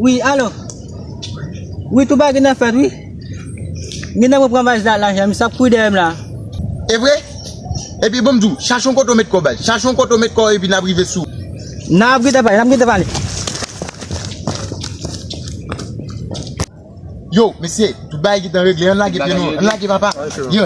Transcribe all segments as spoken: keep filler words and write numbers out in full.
Wi, alo. Wi, tout bagay gentan fèt, wi. M gentan pran valiz la, lajan, misye ap kouri dèyè m la. E vre? Epi bon, m di w, chache yon kote w met kò w, baz. Chache yon kote w met kò w, epi n ap rive sou. N ap gentan pale, n ap gentan pale. Yo, mesye, tout bagay gentan regle. Ann lage pye nou. Ann lage, papa. Yo.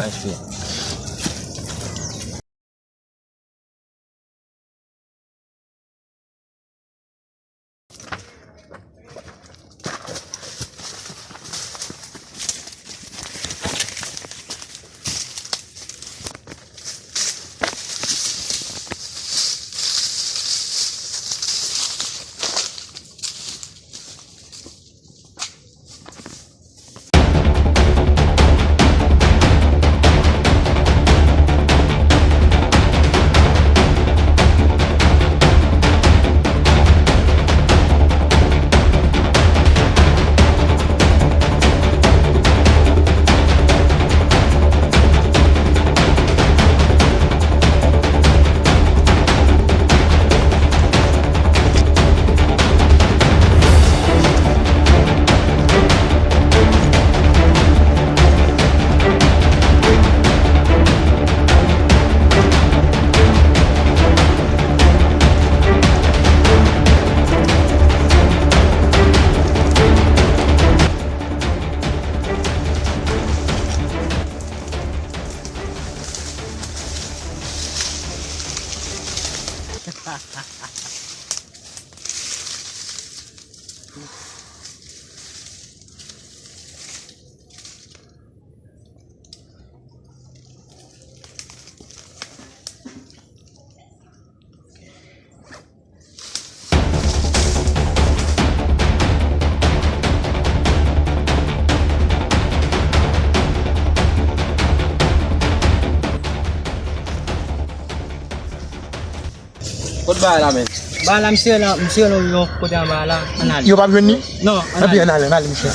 Kot bagay la, men? Bagay la, misye la, misye la, yon kote anba la. Ann ale. Yo p ap jwenn li? Non, ann ale. Ann ale, ann ale, mesye.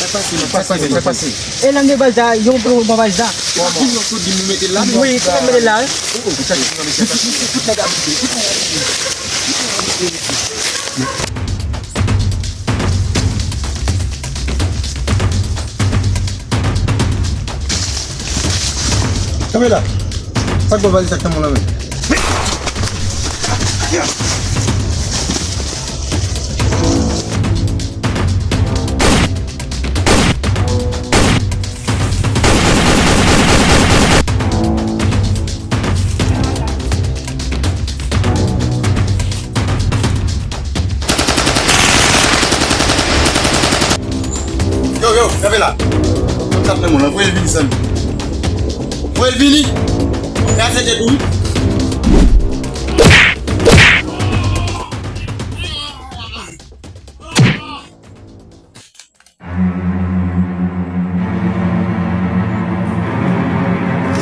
Fè pase, fè pase, fè pase. E nan de valiz la, yon pou yon valiz la. Kòman? Ki yon sot di nou mete l la? Wi, tout mete l la. Oh, oh, tout nèg abite, tout nèg abite. Kanpe la. Sa k bon valiz ak tanbou lan men? Yo, yo, kanpe la. Konn sa k nan moun lan, voye l vini san li. Voye l vini. Kraze tèt ou, wi.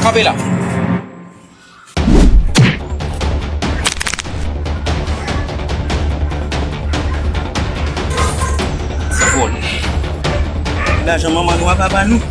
Kanpe la. Vòlè. Lajan manman nou a pa ba nou.